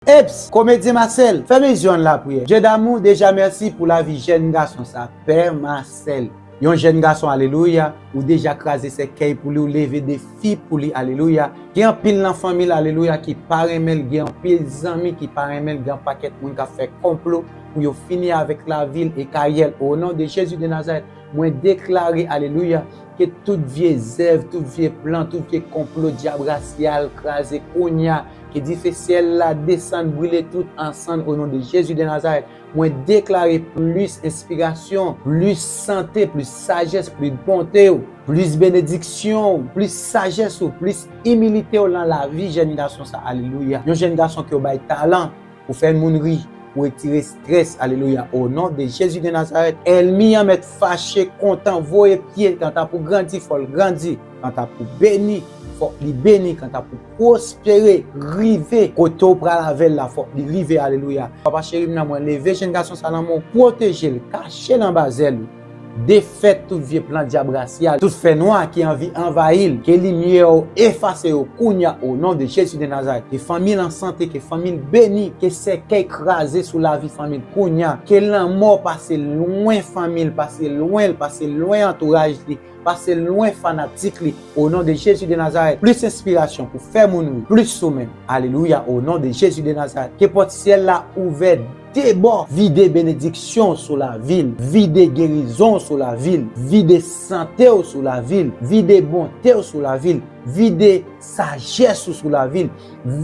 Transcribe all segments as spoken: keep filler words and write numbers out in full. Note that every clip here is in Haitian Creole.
Eps, komedyen Masèl, fè mezi an lapriyè. Dye damou, deja mèsi pou lavi jèn gason sa, Pè Masèl. Yon jèn gason, alelouya, ou deja kraze sèkèy pou li, ou leve defi pou li, alelouya. Gen anpil nan fanmi l, alelouya, ki pa renmen l, gen anpil zanmi ki pa renmen l, gen pakèt moun k ap fè konplo pou yo fini avèk lavi l e karyè l. O non de Jezi de Nazarèt, mwen deklare, alelouya, ke tout vye zèv, tout vye plan, tout vye konplo dyab rasyal kraze kounye a, ke dife syèl la desann, brile tout an sann o non de Jezi de Nazarèt. Mwen deklare plis enspirasyon, plis sante, plis sajès, plis bonte, plis benediksyon, plis sajès ou, plis imilite w nan lavi jèn gason sa, alelouya. Yon jèn gason ke w bay talan pou fè moun ri, pou retire estrès, alelouya. O non de Jezi de Nazarèt, ènmi an mèt fache, kontan, voye pye, kanta pou grandi, fò l grandi, kanta pou beni, fòk li beni, kanta pou pwospere, rive kote w pral avè l la, fòk li rive, alelouya. Papa cheri m nan, mwen leve jèn gason sa nan men w, pwoteje l, kache l anba zèl ou. Defèt tout vye plan dyab rasyal, tout fènwa ki anvi anvayi l, ke limyè w efase yo kounya o non de Jezi de Nazarèt. Ke fanmi l an sante, ke fanmi l beni, ke sèkèy kraze sou lavi fanmi l kounya, ke lanmò pase lwen fanmi l, pase lwen l, pase lwen antouraj li, pase lwen fanatik li, o non de Jezi de Nazarèt. Plis enspirasyon pou fè moun ri, plis ou menm. Alelouya, o non de Jezi de Nazarèt. Ke pòt syèl la ouvè debò, vide benediksyon w sou lavi l, vide gerizon w sou lavi l, vide sante w sou lavi l, vide bonte w sou lavi l, vide sajès ou sou lavi l,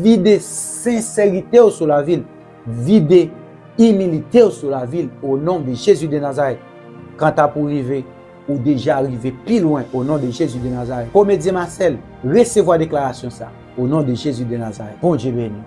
vide senserite w sou lavi l, vide imilite w sou lavi l, o non de Jezi de Nazarèt. Kanta pou rive, ou deja rive pi lwen, o non de Jezi de Nazarèt. Komedyen Masèl, resevwa deklarasyon sa, o non de Jezi de Nazarèt. Bondye beni.